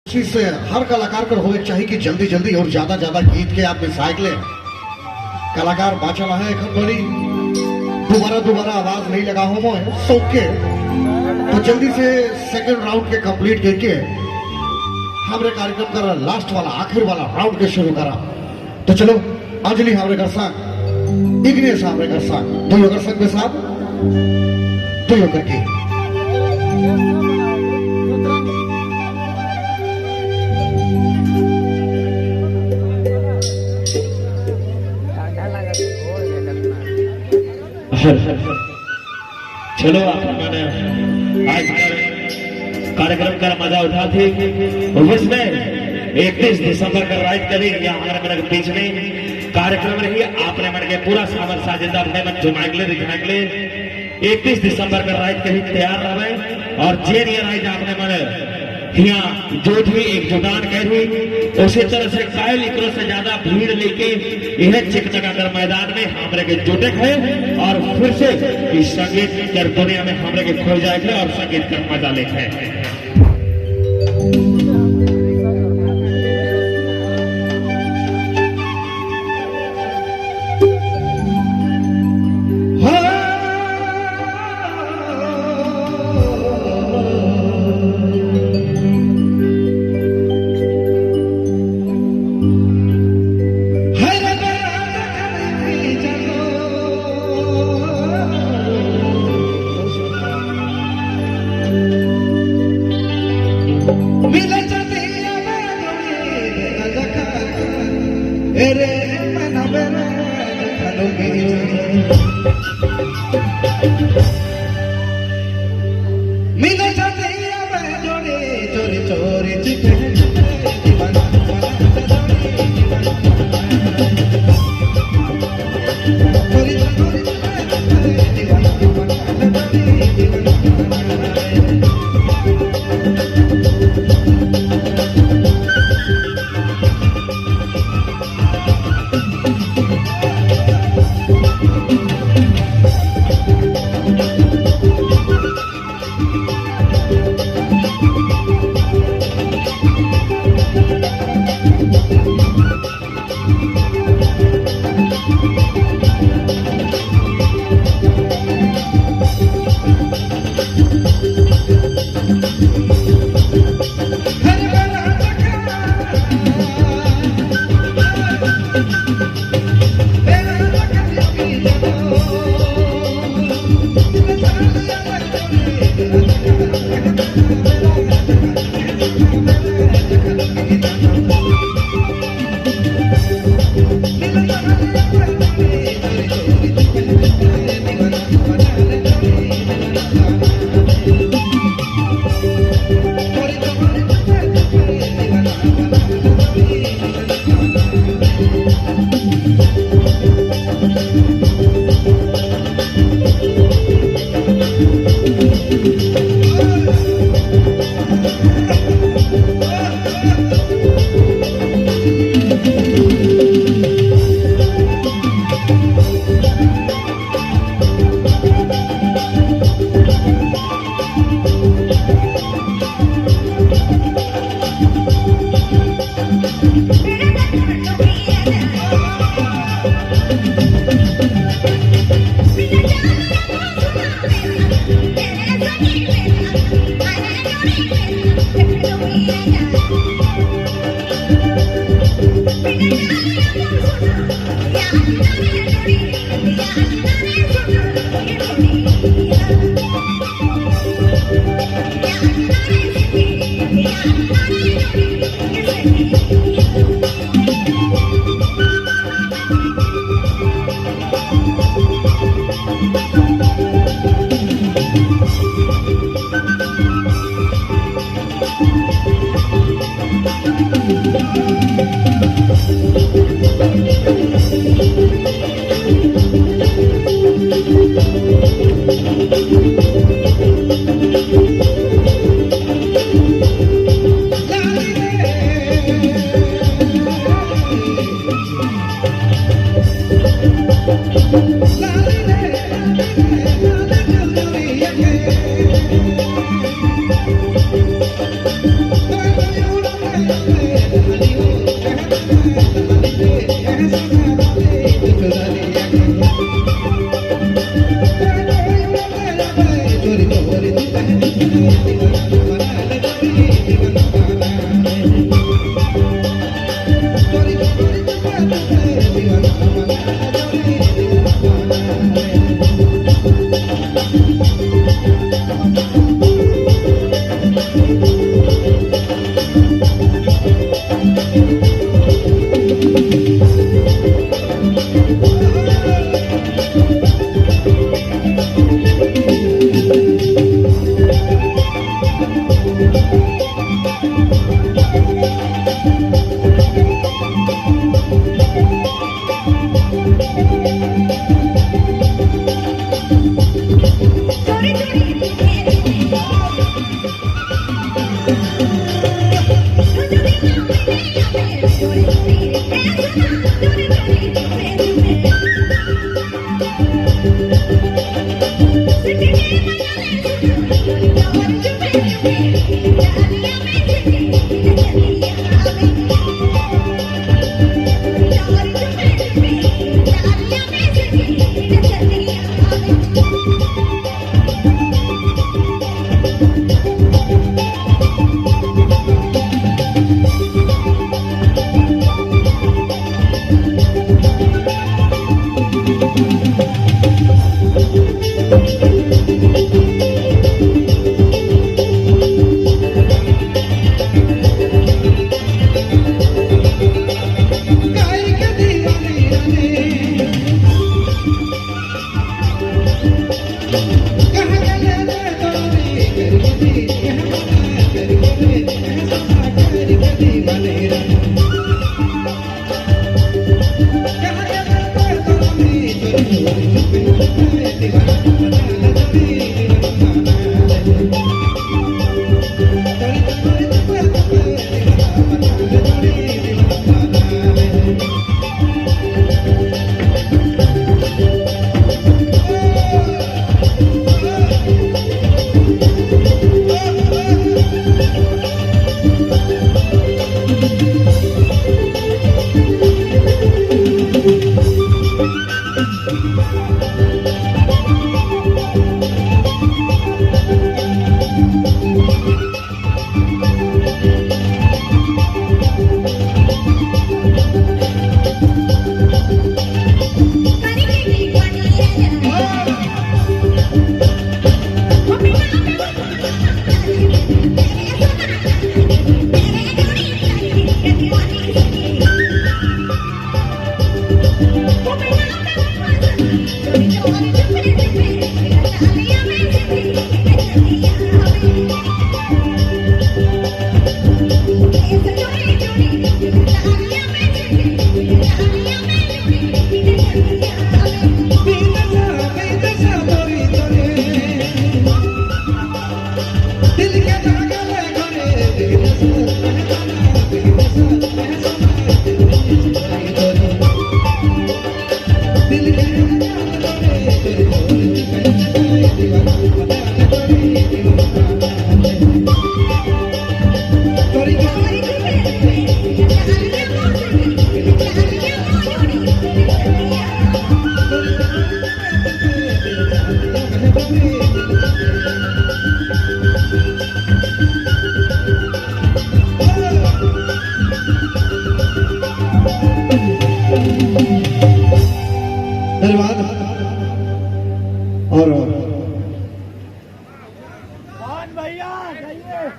कोशिश से हर कलाकार कर होवे चाहिए कि जल्दी जल्दी और ज्यादा ज्यादा गीत के आप मिसाइल ले। कलाकार बाचल है एखन बड़ी दोबारा दोबारा आवाज नहीं लगा हो मोए सोके, तो जल्दी से सेकंड राउंड के कंप्लीट करके हमरे कार्यक्रम कर लास्ट वाला आखिर वाला राउंड के शुरू करा। तो चलो अंजलि हमरे कर संग, इग्नेश हमरे कर संग, दो कर संग में साथ दो करके चलो आप मैंने आज कार्यक्रम का मजा उठा थी। उसमें 31 दिसंबर का रात करी यहाँ हमारे मन के बीच में कार्यक्रम रही। आपने मन के पूरा सामान साजिंदा अपने मन जुमाइले दिखाइले। 31 दिसंबर का रात कहीं तैयार रहे और जे नियर I आपने मन यहाँ जो भी एक जुटान करी उसी तरह से कायल इकरो से ज्यादा भीड़ लेके यह चिकचकाकर मैदान में हमरे के जुटे है और फिर से इस संगीत कर दुनिया में हमरे के खो जाए और संगीत का मजा लेते हैं। Let और भैया जाइए।